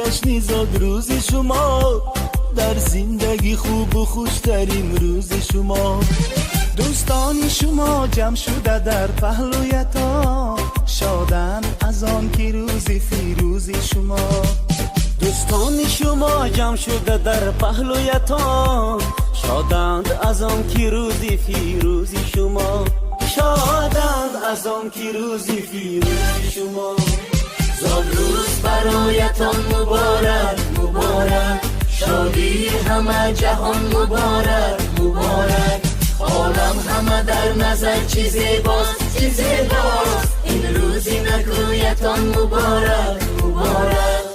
ҷашни зодрӯзи шумо, дар зиндагӣ хубу хуштарин рӯзи шумо. Дӯстони шумо ҷамъ шуда дар паҳлӯятон, шоданд аз он ки рӯзи фирӯзи шумо. Дӯстони шумо ҷамъ шуда дар паҳлӯятон, шоданд аз он ки рӯзи фирӯзи шумо. Шоданд аз он ки рӯзи фирӯзи шумо. Зодрӯз бароятон муборак, муборак, шодии ҳама ҷаҳон муборак, муборак. Олам ҳама дар назар чӣ зебост, чӣ зебост, ин рӯзи накӯятон муборак, муборак.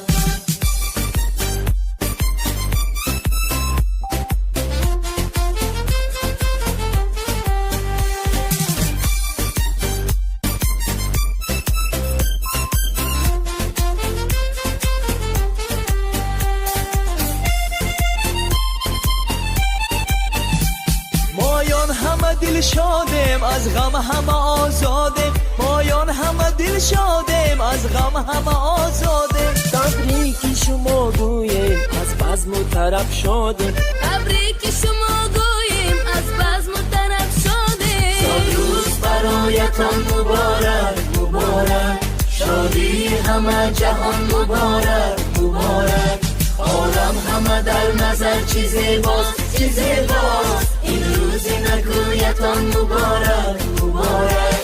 Моён ҳама дилшодем, аз ғам ҳама озодем, моён ҳама дилшодем, аз ғам ҳама озодем. Табрики шумо гӯем, аз базму тараб шодем. Табрики шумо гӯем, аз базму тараб шодем. Зодрӯз бароятон муборак, муборак, шодии ҳама ҷаҳон муборак, муборак. Олам ҳама дар назар чӣ зебост, чӣ зебост, ин рӯзи накӯятон муборак, муборак.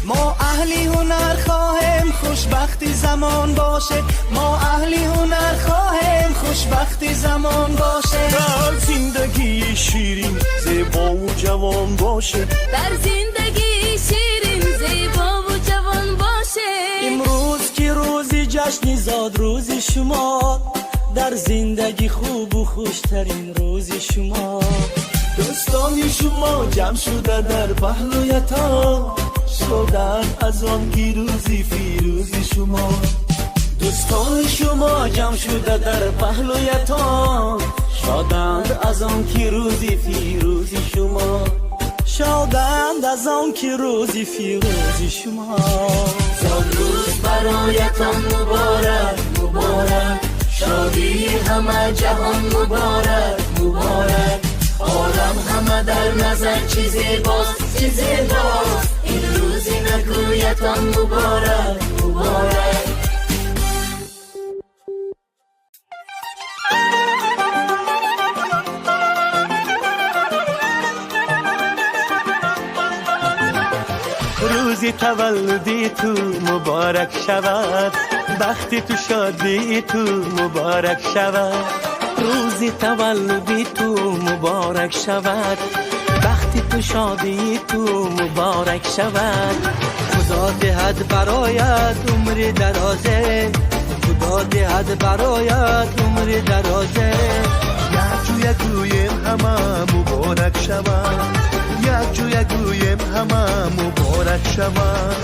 Мо аҳли ҳунар хоҳем, хушбахти замон боше. Мо аҳли ҳунар хоҳем, хушбахти замон боше. Дар зиндагии ширин, зебову ҷавон боше. Дар зиндагии ширин, зебову ҷавон боше. Имрӯз ки рӯзи ҷашни зодрӯзи шумо, дар зиндагӣ хубу хуштарин рӯзи шумо. Дӯстони шумо ҷамъ шуда дар паҳлӯятон, шоданд аз он ки рӯзи фирӯзи шумо. Дӯстони шумо ҷамъ шуда дар паҳлӯятон, шоданд аз он ки рӯзи фирӯзи шумо. Шоданд аз он ки рӯзи фирӯзи шумо. Зодрӯз бароятон муборак, муборак, шодии ҳама ҷаҳон муборак, муборак. Олам ҳама дар назар чӣ зебост, чӣ зебост, ин рӯзи накӯятон муборак, муборак. Рӯзи таваллуди ту муборак шавад, бахти ту, шодии ту муборак шавад. Рӯзи таваллуди ту муборак шавад, бахти ту, шодии ту муборак шавад. Худо диҳад бароят умри дарозе, Худо диҳад бароят умри дарозе. Якҷоя гӯем ҳама, муборак шавад. Якҷоя гӯем ҳама, муборак шавад.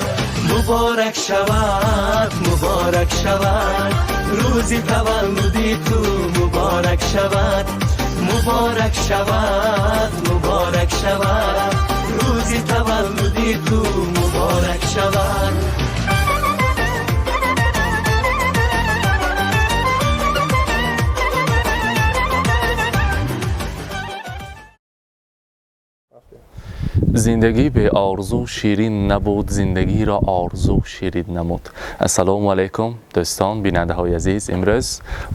Муборак шавад, муборак шавад, рӯзи таваллуди ту муборак шавад. Муборак шавад, муборак шавад, рӯзи таваллуди ту муборак шавад. Зиндагӣ бе орзу ширин набуд, зиндагиро орзу ширин намуд. Ассалому алайкум, дӯстон, бинандаҳои азиз. Имрӯз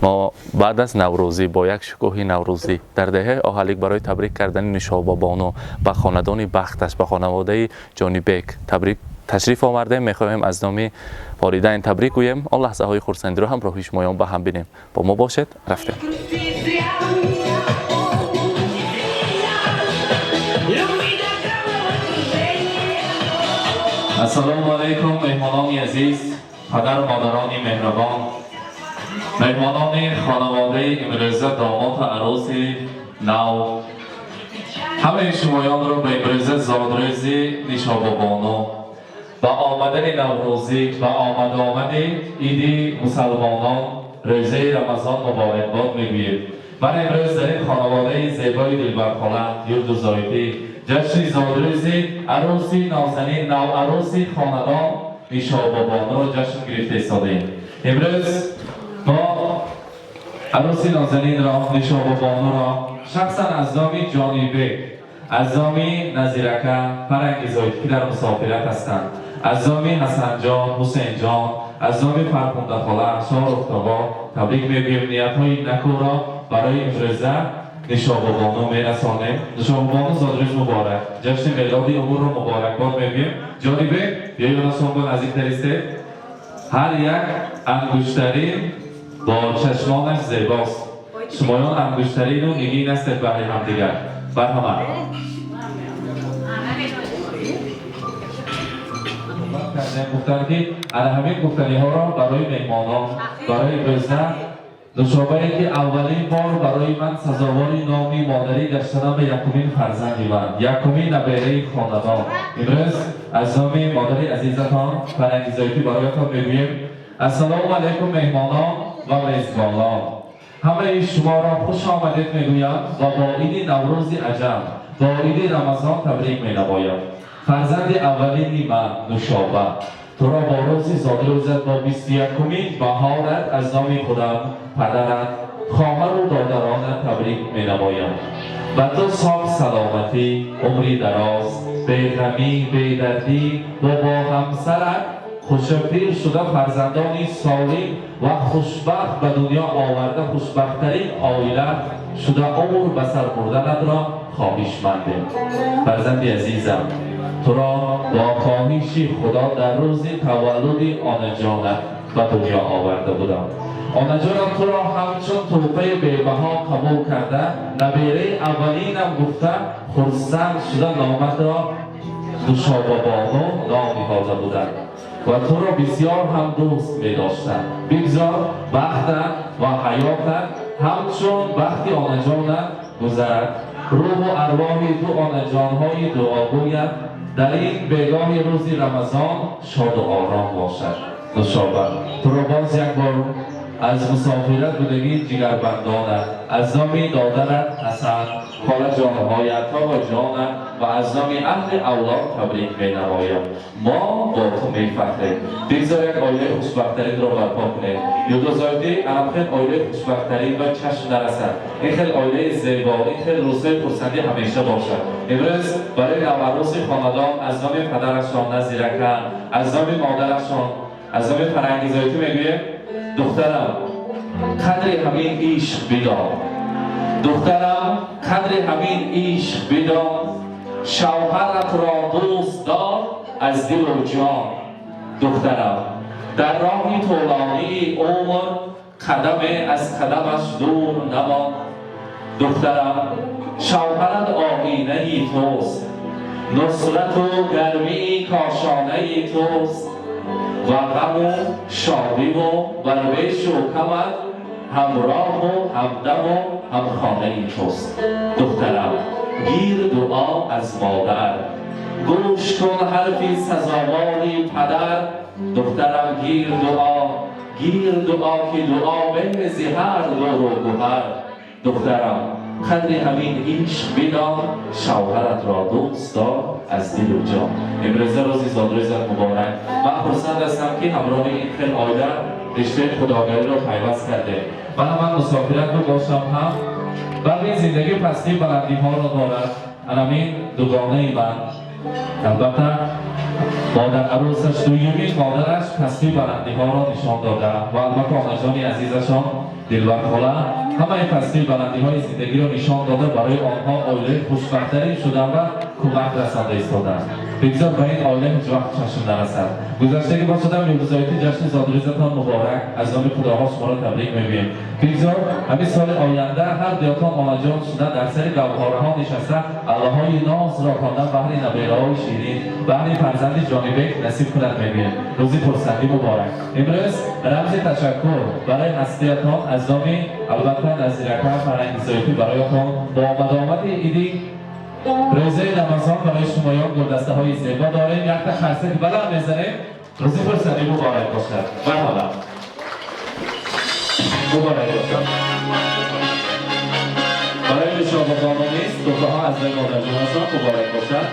мо баъд аз наврӯзӣ бо як шукӯҳи наврӯзӣ дар деҳаи Оҳалик барои табрик кардани Нушобабону ба хонадони бахташ, ба хонаводаи Ҷонибек табрик ташриф овардем. Мехоҳем аз номи волидайн табрик гӯем, он лаҳзаҳои хурсандиро ҳамроҳи шумоён ба ҳам бинем. Бо мо бошед. Рафтем. Ассалому алайкум, меҳмонони азиз, падару модарони меҳрабон, меҳмонони хонаводаи имрӯза, домоду арӯси нав. Ҳамаи шумоёнро ба имрӯза зодрӯзи Нишобабону, ба омадани наврӯзӣ, ба омадомади иди мусалмонон, рӯзаи Рамазон муборакбод мегӯем. Ман имрӯз дар ин хонаводаи зебои Дилбархона Юлдузоидӣ ҷашни зодрӯзи арӯси нозанин, наварӯси хонадон Нишобабонуро ҷашн гирифта истодаем. Имрӯз мо арӯси нозанинро, Нишобабонуро шахсан аз номи Ҷонибек, аз номи Назирака Фарангизоид, ки дар мусофират ҳастанд, аз номи Ҳасанҷон, Ҳусейнҷон, аз номи Фархундахола, Шоҳрухтоғо табрик мегӯем. Ниятҳои накӯро барои имрӯза Нишобабону мерасонем. Нишобабону, зодрӯз муборак, ҷашни мелоди умурро муборакбод мегӯем. Ҷонибек, биёёнашонбо наздиктар истед. Ҳар як ангуштарин бо чашмонаш зебост. Шумоён ангуштарину нигин ҳастед баҳри ҳамдигар. Барҳамат кардем, гуфтанд, ки ана ҳамин гуфтаниҳоро барои меҳмонон, барои рӯза Нушобае, ки аввалин бор барои ман сазовори номи модарӣ гаштанам, ба якумин фарзанди ман, якумин набераи хонадон, имрӯз аз номи модари азизатон Фарангизоитӣ бароятон мегӯем: ассалому алайкум, меҳмонон ва мезбонон! Ҳамаи шуморо хуш омадед мегӯям ва бо иди Наврӯзи аҷам, бо иди Рамазон табрик менамоям. Фарзанди аввалини ман Нушоба, туро бо рӯзи зодрӯзат, бо 21-умин баҳорат аз номи худам, падарат, хоҳару додаронат табрик менамоям. Ба ту соҳ саломатӣ, умри дароз, беғамӣ, бедардӣ ва бо ҳамсарат хушапир шуда, фарзандони солим ва хушбахт ба дунё оварда, хушбахттарин оила шуда умр ба сар бурданатро хоҳишмандем. Фарзанди азизам, туро бо хоҳиши Худо дар рӯзи таваллуди онаҷонат ба дунё оварда будам. Онаҷонам туро ҳамчун тӯҳфаи бебаҳо қабул карда, набераи аввалинам гуфта, хурсанд шуда, номатро Нушобабону ном ниҳода буданд ва туро бисёр ҳам дӯст медоштанд. Бигзор бахтат ва ҳаётат ҳамчун бахти онаҷонат гузарад. Рӯҳу арвоҳи ду онаҷонҳои дуогӯят дар ин бегоҳи рӯзи Рамазон шоду ором бошад. Нушоба, туро боз як бор аз мусофират будагии ҷигарбандонат, аз номи додарат Ҳасан, холаҷонҳоят, тобаҷонат ва аз номи аҳли авлод табрик менамоям. Мо бо ту мефахрем. Бигзор як оилаи хушбахттаринро барпо кунем. Юлдузоидӣ, анам хел оилаи хушбахттарин ба чашм нарасад. Ин хел оилаи зебо, ин хел рӯзҳои хурсандӣ ҳамеша бошад. Имрӯз барои наварӯси хонадон аз номи падарашон Назирака, аз номи модарашон, аз номи Фарангизоитӣ мегӯем: духтарам, қадри ҳамин ишқ бидон. Духтарам, қадри ҳамин ишқ бидон, шавҳаратро дӯст дор аз дилу ҷон. Духтарам, дар роҳи тӯлонии умр қадаме аз қадамаш дур намон. Духтарам, шавҳарат оинаи туст, нусрату гармии кошонаи туст ва ғаму шодиву барбешу камат ҳамроҳу ҳамдаму ҳамхонаи туст. Духтарам, гир дуо аз модар, гӯш кун ҳарфи сазовори падар. Духтарам, гир дуо, гир дуо, ки дуо беҳ зи ҳар дуру гуҳар. Духтарам, қадри ҳамин ишқ бидон, шавҳаратро дӯст дор аз дилу ҷон. Имрӯза рӯзи зодрӯзат муборак. Ман хурсанд ҳастам, ки ҳамроҳи ин хел оила риштаи худогариро пайваст кардем. Мана ман мусофират бошам ҳам, баъд ин зиндагӣ пастию баландиҳоро дорад. Анамин дугонаи ман, албатта, модар арӯсаш, дуюмин модараш пастию баландиҳоро нишон дода ва албатта онаҷони азизашон Дилбархола ҳамаи пастию баландиҳои зиндагиро нишон дода, барои онҳо оилаи хушбахттарин шудан ва кӯмак расонда истоданд. Бигзор ба ин оила ҳеҷ вақт чашм нарасад. Гузаштагӣ бошадам, Юлдузоитӣ, ҷашни зодрӯзатон муборак. Аз номи худоҳо шуморо табрик мегӯем. Бигзор ҳамин соли оянда ҳар дуятон онаҷон шуда, дар сари гаҳвораҳо нишаста, аллоҳои нозро хондан баҳри набераҳои ширин, баҳри фарзанди Ҷонибек насиб кунад мегӯем. Рӯзи хурсандӣ муборак. Имрӯз рамзи ташаккур барои ҳастиятон аз номи, албатта, Назирака Фарангизоитӣ бароятон бо омадомади иди. Рӯзаи Рамазон барои шумоён гулдастаҳои зебо дорем. Якта харсак баланд мезанем. Рӯзи хурсандӣ муборак бошад. Марҳабо. Муборак бошад. Барои Нушобабону низ туҳфаҳо аз рӯи модарҷонашон муборак бошад.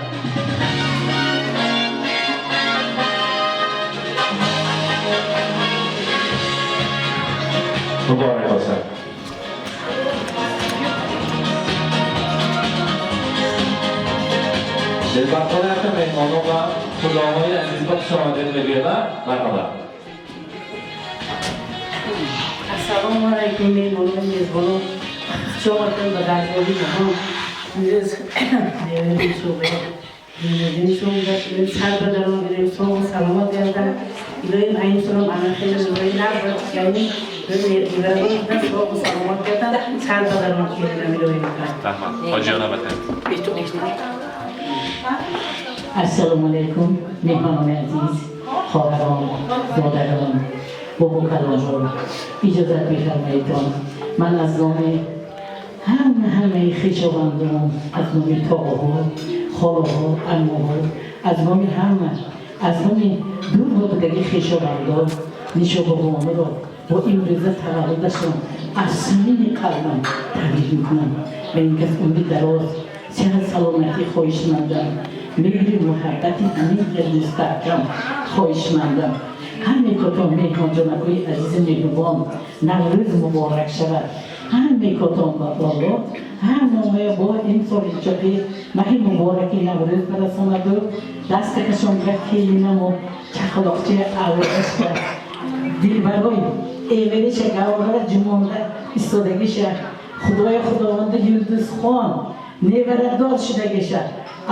Муборак бошад. Дилбархона якта меҳмонон ва худоҳои азиз ба хуш омадед мегӯям. Марҳабо. Ассалому алайкум, меҳмонон, мезбонон. Хуш омадед ба даргоҳи ҷаҳон. Имрӯз сар ба дарон гирем, соғу саломат гарданд. Илоҳим айни солам ана хеле рӯзҳои нағз яъни соғу саломат гарданд, сар ба дарон гирем, илоҳим. Раҳмат. Ҳоҷиёна батед. Ассалому алайкум, меҳмонони азиз, хоҳарон, модарон, бобокалонон. Иҷозат мефармоедтон, ман аз номи ҳамаи хешовандон, аз номи тоғаҳо, холаҳо, аммоҳо, аз номи ҳама, аз номи дур будаги хешовандон Нишобабонуро бо имрӯза таваллудашон аз самими қалбам табрик мекунам ва ин кас умри дароз, сиҳат, саломатӣ хоҳишмандам, меҳри муҳаббати ҳамин хел мустаҳкам хоҳишмандам. Ҳамаи котон меҳмонҷонакҳои азизи меҳрубон, Наврӯз муборак шавад. Ҳамаи котон ба Аллоҳ ҳамаи бо ин соли чоқи маҳи мубораки Наврӯз барасонаду дастакашонга келинаму чақалоқча авлодашка дилбарой эвериша гавҳара ҷумонда истодагиша Худои Худованди Юлдузхон неварадор шудагиша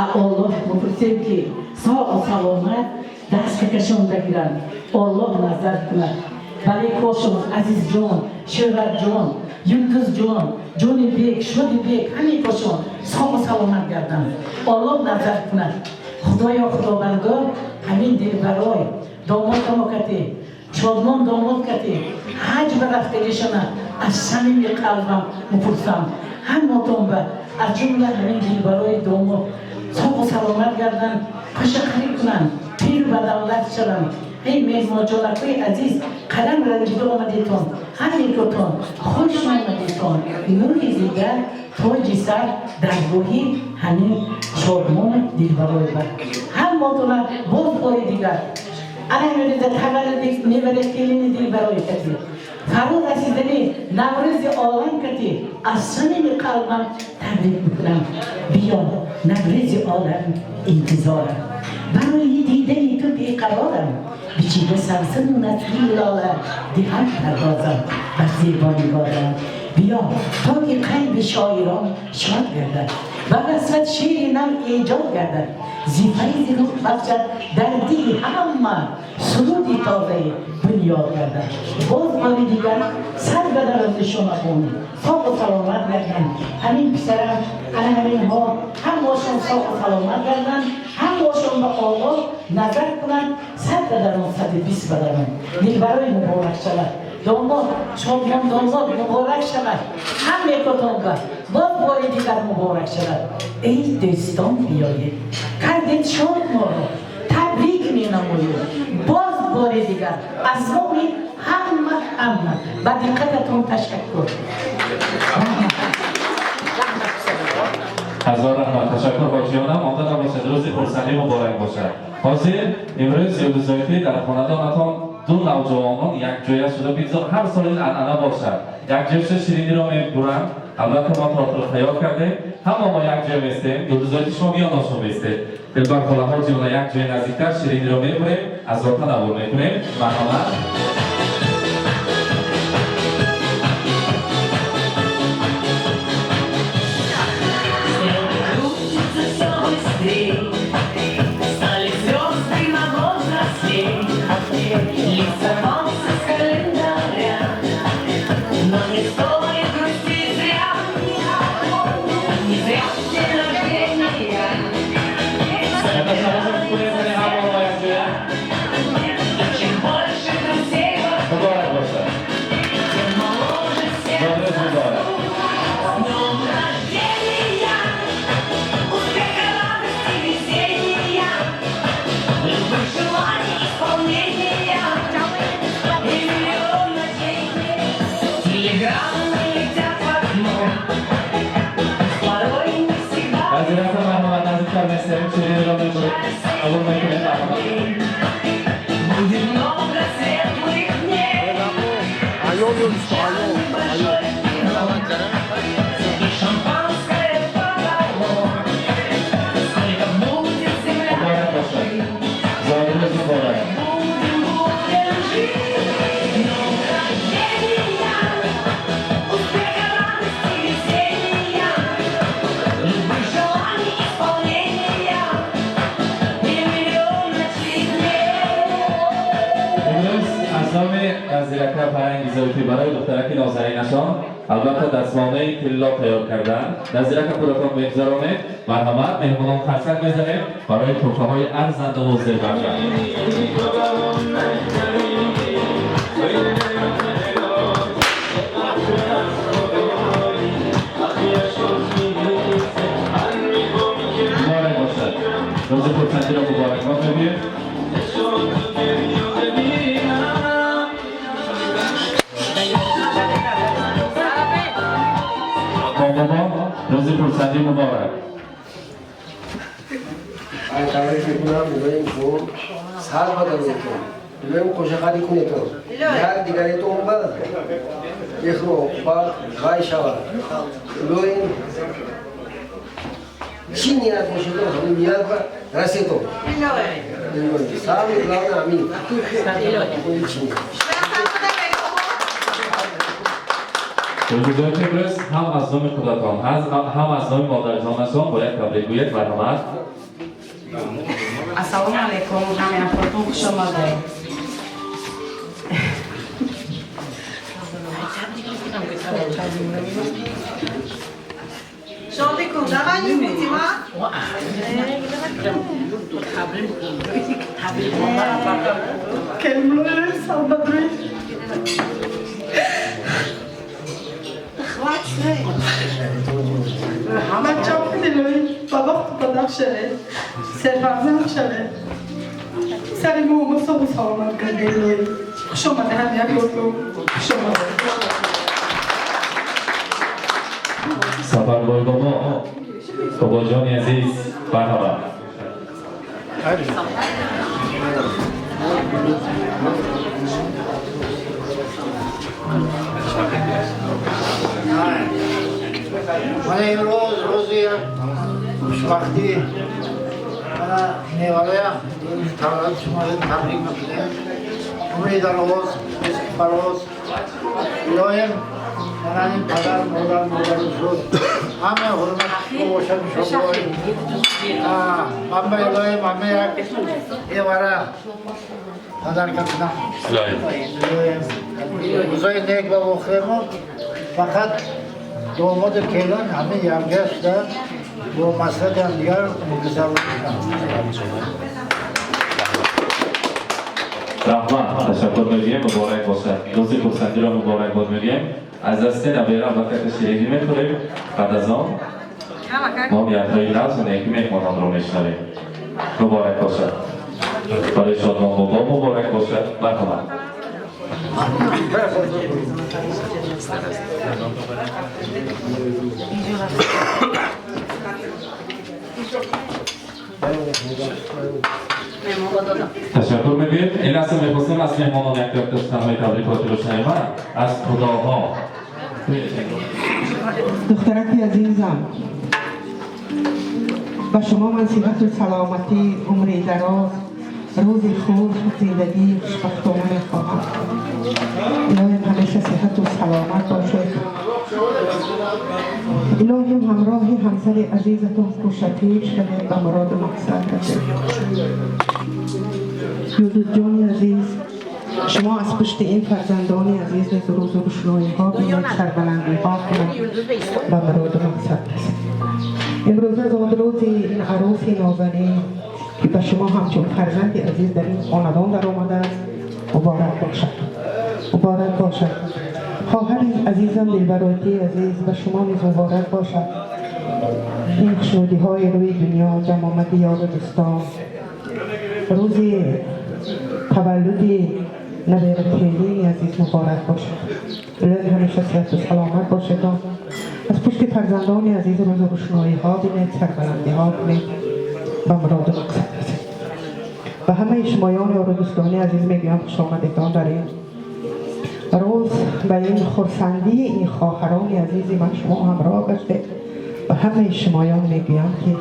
а Оллоҳ мепурсем ки соғу саломат дастакашонда гиранд, Оллоҳ назар кунад. Бале кошон, Азизҷон, Шӯҳратҷон, Юлдузҷон, Ҷонибек, Шодибек, ҳамаи кошон соғу саломат гарданд, Оллоҳ назар кунад. Худоё Худовандор ҳамин дилбарой домод кати, шодмон домод кати ҳаҷ ба рафтагишона аз самими қалбам мепурсам. Ҳаматон ба аз ҷумла ҳамин дилбарои домод соғу саломат гарданд, пашақарӣ кунанд, пир ба давлат шаванд. Эй меҳмонҷонакҳои азиз, қадам ранҷида омадетон, ҳамекотон хуш омадетон. Нури дигар тоҷи сар даргоҳи ҳамин шодмон дилбарой ба ҳаматона боз бори дигар ана ҳаминрӯза таваллуди невара келини дилбарой кати фаро расидани Наврӯзи олам кати аз самими қалбам табрик мекунам. Биё, Наврӯзи олам, интизорам, барои дидани ту беқарорам. Бичида савсану насри лола диҳам парвозам бар зебо нигорам. Биё то ки қалби шоирон шод гардад, ба васфат шеъри нав эҷод гардад. Зи файзи рӯҳ бахшад дар дили ҳама суруди тозаи бунёд гардад. Боз бори дигар сар ба дарози шумабонӣ соғу саломат гарданд. Ҳамин писарам, ана ҳаминҳо ҳамашон соғу саломат гарданд, ҳамашон ба Оллоҳ назар кунанд. 100 ба дарон, 120 ба дарон. Дилбарои муборак шавад, домод, шодмон домод муборак шавад. Ҳамекотонга боз бори дигар муборак шавад. Эй дӯстон, биёед, кардед шод моро, табрик менамоем. Боз бори дигар аз номи ҳама ҳама ба диққататон ташаккур. Ҳазор раҳмат, ташаккур ҳоҷиёнам. Омада набошад, рӯзи хурсандӣ муборак бошад. Ҳозир имрӯз Юлдузоитӣ дар хонадонатон ду навҷавонон якҷоя шуда, бигзор ҳар сол ин анъана бошад, якҷоя шуда шириниро мебуранд. Албатта мо тортро тайёр кардем, ҳама мо якҷоя местем. Юлдузоитӣ шумо миёношон местед, дилбар холаҳо ҷиёна якҷоя наздиктар шириниро мебурем, аз орта навор мекунем. Марҳамат. Стали звезды на возрасте, лист с календаря, но не стоит грустить зря, не зря день рождения. Чем больше друзей вокруг, тем моложе сердце. С днем рождения! Телеграммы летят в окно. Порой не всегда Назирака, марҳамат, наздиктар месавем, ширинро қабул мекунем, марҳамат. Будет много светлых дней. Большой пирог и шампанское подало. Сколько будет земля Муборак бошад, зодрӯз муборак. Будем, будем жить. Днем рождения, успеха, радости, веселья, любых желаний исполнения и миллион ночей дней. Имрӯз аз номи Назирака Фаранги Зоитӣ барои духтараки нозанинашон албатта дастмонаи тилло тайёр карданд. Назирака, худатон мегузаронед, марҳамат. Меҳмонон, қарсак мезанем барои тӯҳфаҳои арзандаву зебарзанд. Муборак бошад, рӯзи хурсандиро муборакбод мегӯем. Бобо, рӯзи хурсандӣ муборак. Табрик мекунам, илоҳим шумо сар баданетон, илоҳим хушахарӣ кунетон, як дигаретон ба мехро ба ғай шавад. Илоҳим чӣ ният бошедон, ҳамин ният ба расетон. Самое главное, амин. Чӣ Рӯзгузории имрӯз ҳам аз номи худатон, ҳам аз номи модарҷонашон бояд табрик гӯед, марҳамат. Ассалому алайкум, ҳамаятон хуш омадед. Шоди кун, давай не будем, а? بچه‌ها دلوی بابا خدا شده سرفرزند شده سر مو مصاب سلامت کرده دلوی. خوش آمده هم یک گفتم خوش آمده. Сафарбой бобо, бобоҷони азиз, марҳамат. Мана имрӯз рӯзи хушбахтӣ, мана неварая рӯзи таваллуди шумо табрик мекунем. Умри дароз, ризқи фароз. Илоҳим мана ин падар, модар, модару шуд ҳама ҳурмат бошад иншоаллоҳ. Ман ба илоҳим ҳама як невара падар кардам. Илоҳим рӯзои нек ва охирмо фақат домоду келин ҳама якҷоя шуда бо маслиҳати ҳамдигар гузарониданд. Раҳмат, ташаккур мегӯем, муборак бошад, рӯзи хурсандиро муборакбод мегӯем. Аз дасти набера албатта ширинӣ мехӯрем, баъд аз он мо ниятҳои нағзу неки меҳмононро мешунавем. Муборак бошад барои Шодмон бобо, муборак бошад, марҳамат. Ташаккур мегӯем. Ин лаҳза мехостем аз меҳмонон як якта суханҳои табрикотиро шунавем аз худоҳо. Духтараки азизам, ба шумо ман сиҳату саломатӣ, умри дароз, рӯзи хуш, зиндагии хушбахтона мехоҳам. Илоҳим ҳамеша сиҳату саломат бошед. Илоҳим ҳамроҳи ҳамсари азизатон хушатир шавед, ба муроду мақсад расед. Юлдузҷони азиз, шумо аз пушти ин фарзандони азиз низ рӯзу рӯшноиҳо бинед, сарбаландиҳо кунад, ба муроду мақсад расед. Имрӯза зодрӯзи ин арӯси нозанин, ки ба шумо ҳамчун фарзанди азиз дар ин хонадон даромадааст, муборак бошад, муборак бошад. Хоҳари азизам Дилбароти азиз, ба шумо низ муборак бошад. Ин хушнудиҳои рӯи дунё, ҷамъомади ёру дӯстон, рӯзи таваллуди наберакелини азиз муборак бошад. الهی همیشه صحت و سلامت باشید. از پشت فرزندان عزیز روز روشنایی ها بینید، سربلندی ها کنید و مراد و مقصد رسید. و همه شمایان یار و دوستان عزیز میگویم خوش آمدیتان در این روز به این خرسندی این خواهران عزیزی من شما همراه گشته و همه شمایان میگویم که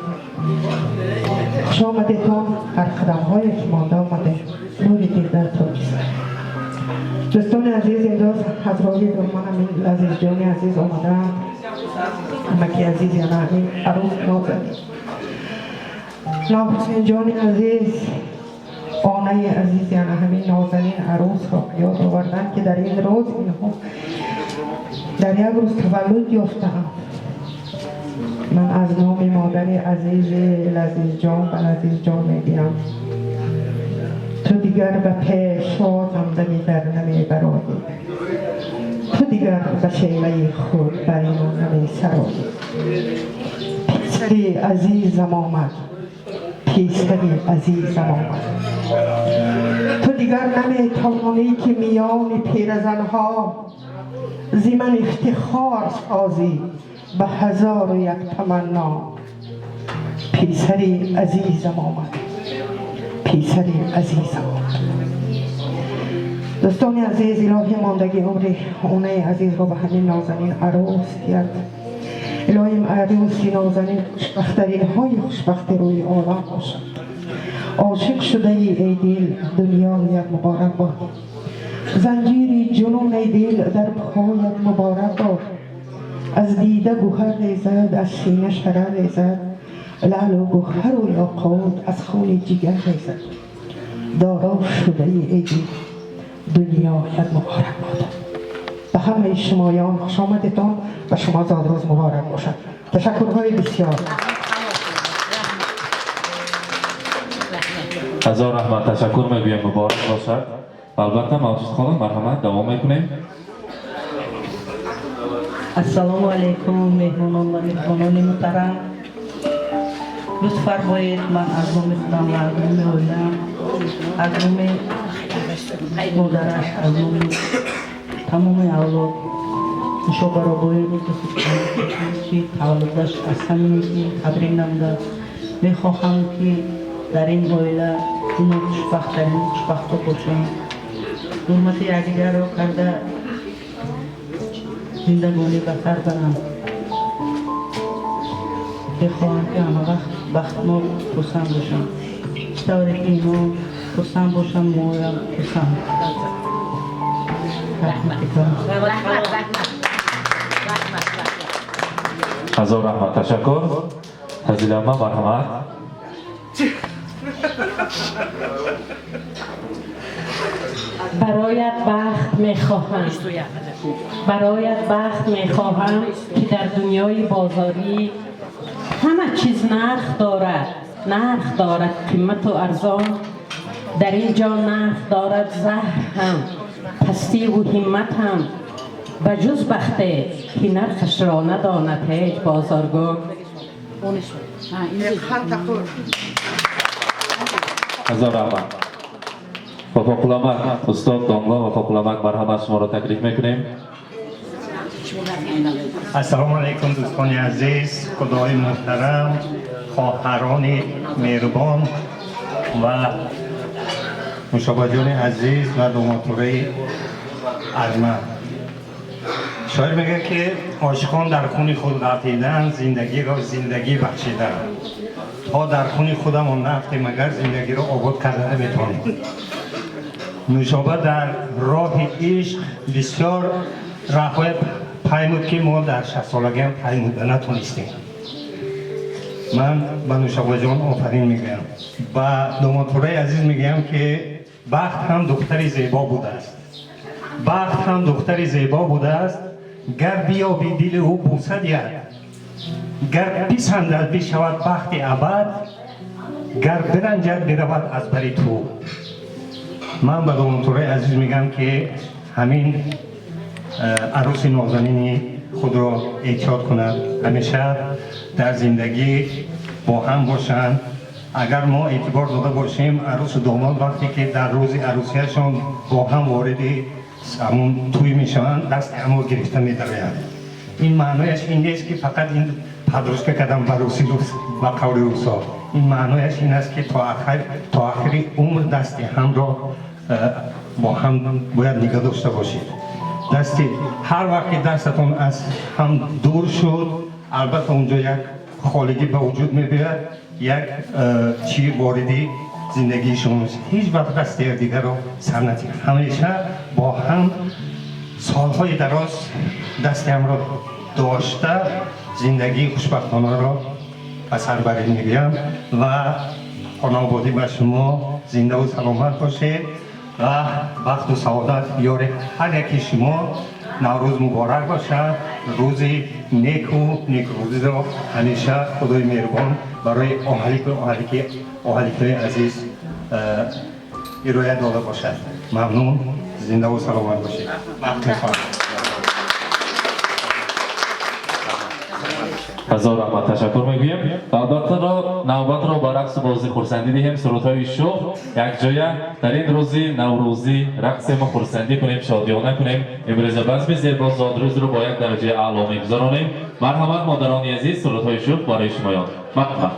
خوش آمدیتان. هر قدم های که مانده آمده نور دیده تاجیست. دوستان عزیز، امروز از راه من همین عزیز جان عزیز آمده، عمکی عزیز، یعنی همین عروس نازنین ناحسین جان عزیز، آنه عزیز، یعنی همین نازنین عروس را یاد آوردن که در این روز اینها در یک روز تولد یافته‌اند. من از نام مادر عزیز لذیذ جان و لذیذ جان میگویم تو دیگر به پیشواز همدمی در نمی برایی، تو دیگر به شیوه خود بر ما نمی سرایی. پیسری عزیزم آمد، پیسری عزیزم آمد. تو دیگر نمی توانی که میان پیرزنها زی من افتخار سازی به هزار و یک تمنا. پیسری عزیزم آمد، پیسری عزیزم آمد. دوستان عزیز، الهی ماندگی عمر اونه عزیز رو به همین نازنین عروس دید. الهی عروسی نازنین خوشبخترین های خوشبخت روی عالم باشد. عاشق شده ای ای دل، دنیایت مبارک باد. زنجیر جنون ای دل در پایت مبارک باد. از دیده گوهر ریزد، از سینه شرر ریزد، لعل و گوهر و یاقوت از خون جگر ریزد. دارا شده ای ای دل، دنیایت مبارک باد. به همه شمایان خوش آمدتان و شما زادروز مبارک باشد. تشکرهای بسیار. هزار رحمت تشکر میگویم، مبارک باشد. البته موجود خانم مرحمت دوام میکنیم. السلام علیکم مهمانان و مهمانان محترم. لطف فرمایید من از نام خودم و از نام عائله‌ام، از نام مادرش، از نام تمام اولاد نوشابه را با این روز که تولدش از صمیمی تبریک نموده میخواهم که در این عائله اینا خوشبخت‌ترین خوشبخت‌ها باشند، حرمت یکدیگر را کرده زندگانی به سر برند. میخواهم که همه وقت بختناک خرسند باشند، چطوری که اینا خرسند باشند ما هم خرسند. هزار رحمت تشکر. فضیله مرحمت. برایت بخت میخواهم، برایت بخت میخواهم که در دنیای بازاری همه چیز نرخ دارد، نرخ دارد قیمت و ارزان. در اینجا نرخ دارد زهر هم، پستی و همت هم، و جز بخته که نرخش را نداند هیچ بازارگاه. هزار رحمت. وفا قلمک، استاد دانلا وفا قلمک مرحمت شما را تکلیف میکنیم. السلام علیکم دوستان عزیز، خدای محترم، خواهران مهربان و نوشابه جان عزیز و دوماتوره ارجمند. شاعر میگه که عاشقان در خون خود غلطیدن، زندگی را زندگی بخشیدن. تا در خون خودمان نفتیم مگر زندگی را آباد کرده نمیتونیم. نوشابه در راه عشق بسیار راه‌های پیمود که ما در 60 سالگی هم پیموده نتونستیم. من به نوشابه جان آفرین میگم و دوماتوره عزیز میگم که بخت هم دختری زیبا بوده است، بخت هم دختری زیبا بوده است. گر بیابی دل او بوسه دهد، گر پسندد بشود بخت ابد، گر برنجد برود از بری تو. من به دوماتوره عزیز میگم که همین عروس نازنینی خود را احتیاط کند، همیشه در زندگی با هم باشند. اگر ما اعتبار داده باشیم عروس و داماد وقتی که در روز عروسیشان با هم وارد Ҳамун тӯй мешаванд, дасти ҳамро гирифта медароянд. Ин маънояш ин нест, ки фақат ин подружка кардам ба руси, ба қавли русо. Ин маънояш ин аст, ки то охири умр дасти ҳамро бо ҳам бояд нигоҳ дошта бошед. Дасти ҳар вақт ки дастатон аз ҳам дур шуд, албатта, онҷо як холигӣ ба вуҷуд мебиёяд, як чӣ вориди зиндагии шумо мешавад. Ҳеҷ вақт дасти якдигарро сар натиҳед, ҳамеша бо ҳам солҳои дароз дасти ҳамро дошта, зиндагии хушбахтонаро ба сар баред мегӯям ва хонаободӣ ба шумо, зиндаву саломат бошед ва бахту саодат ёри ҳар яки шумо. Наврӯз муборак бошад. Рӯзи неку некрӯзиро ҳамеша Худои меҳрубон барои оҳаликҳои азиз ироя дода бошад. Мамнун, зиндаву саломат бошед. Вақт мехоҳам. Ҳазор раҳмат, ташаккур мегӯем ва албатта навбатро ба рақсу бозӣ, хурсандӣ диҳем. Сурудҳои шӯх якҷоя дар ин рӯзи наврӯзӣ рақсему хурсандӣ кунем, шодиёна кунем. Имрӯза базми зебо зодрӯзро бо як дараҷаи аъло мегузаронем. Марҳамат, модарони азиз, сурудҳои шӯх барои шумоён, марҳамат.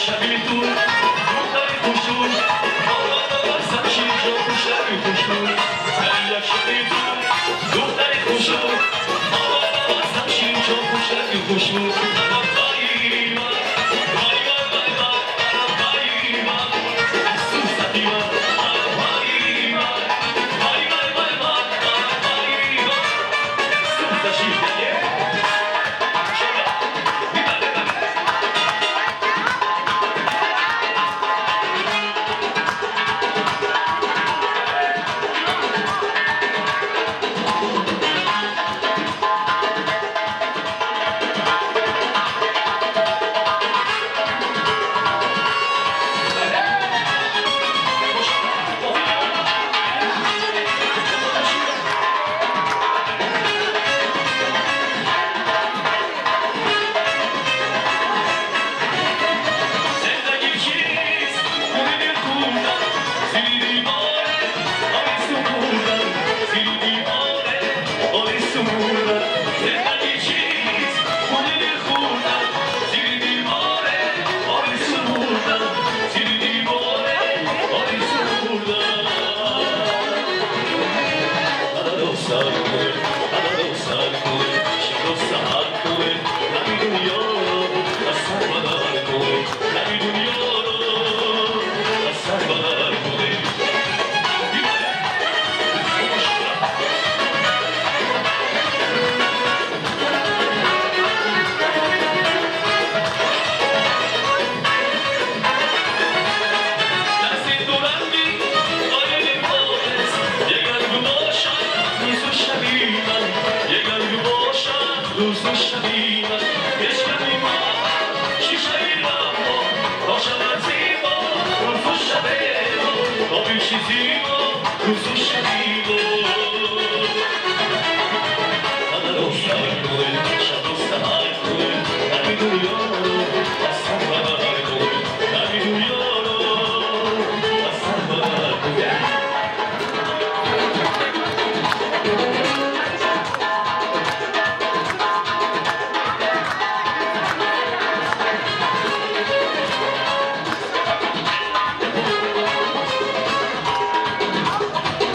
شبی تو دختری خوشون آرام شیر خوشروی خوشون یک شبی تو دختری خوشون آرام شیر خوشروی خوشون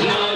No.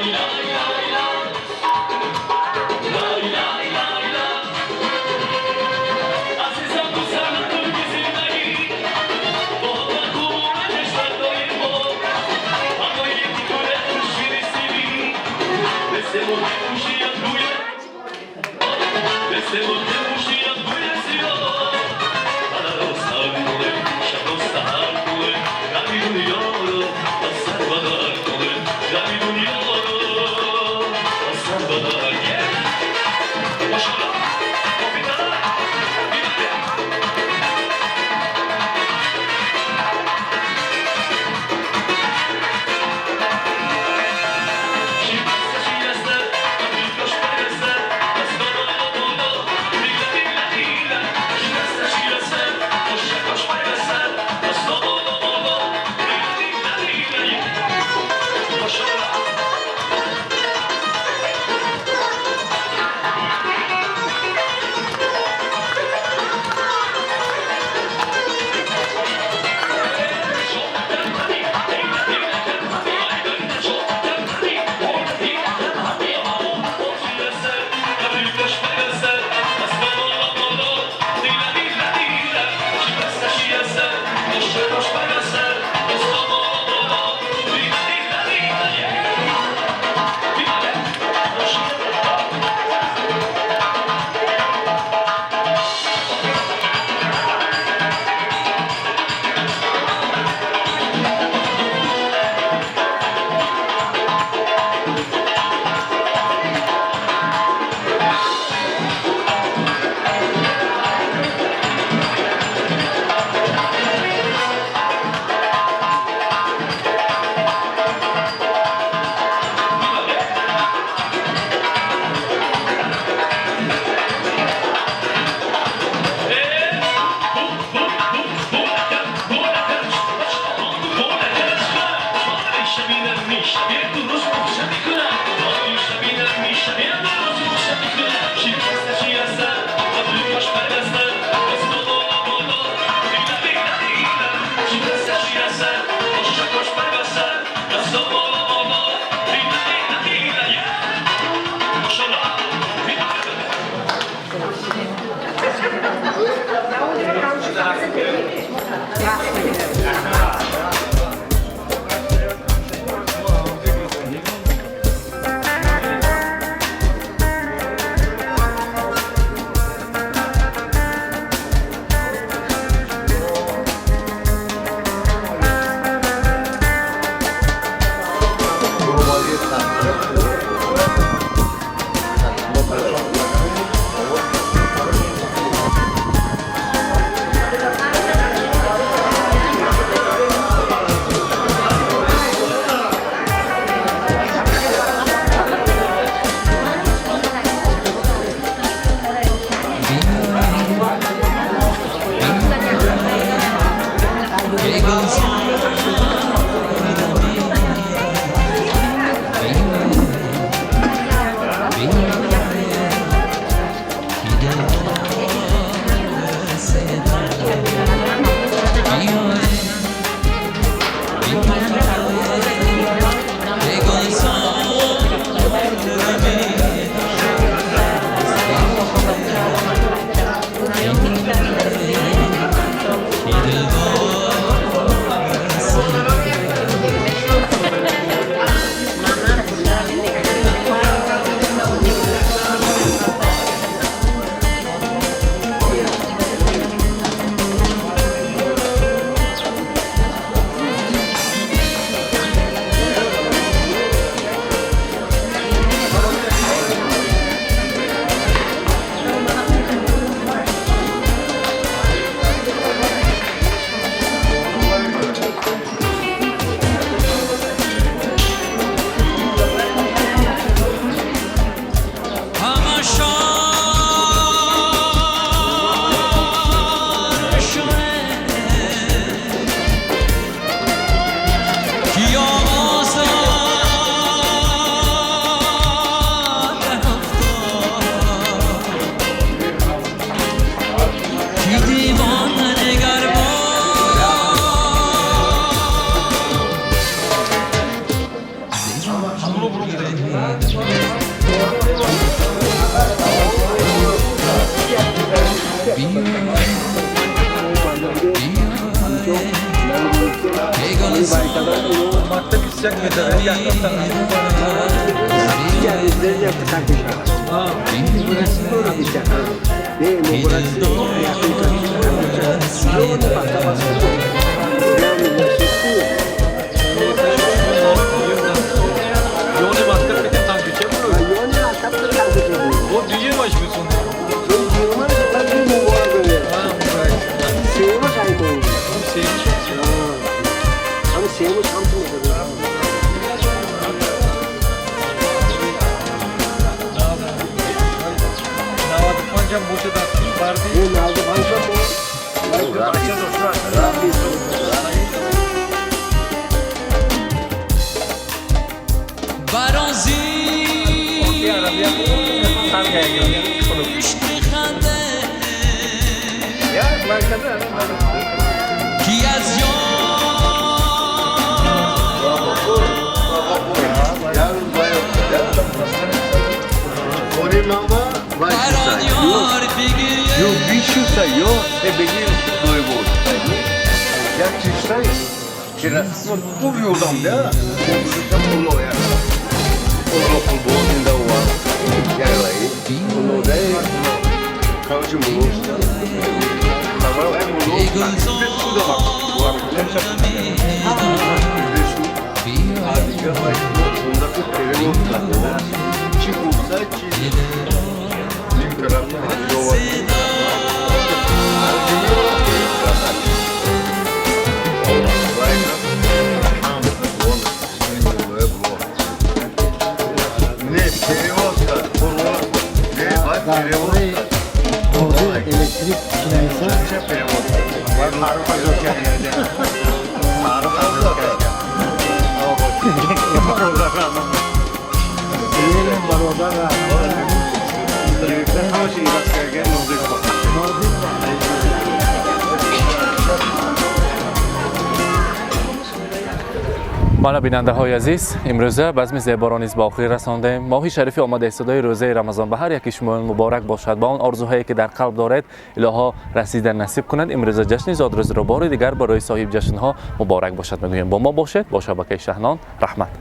Мана, бинандаҳои азиз, имрӯза базми зеборо низ ба охир расондем. Моҳи шарифи омадаистодаи рӯзаи Рамазон ба ҳар яки шумоён муборак бошад. Ба он орзуҳое, ки дар қалб доред, Илоҳо расида насиб кунад. Имрӯза ҷашни зодрӯзро бори дигар барои соҳиб ҷашнҳо муборак бошад мегӯем. Бо мо бошед, бо шабакаи Шаҳнон. Раҳмат.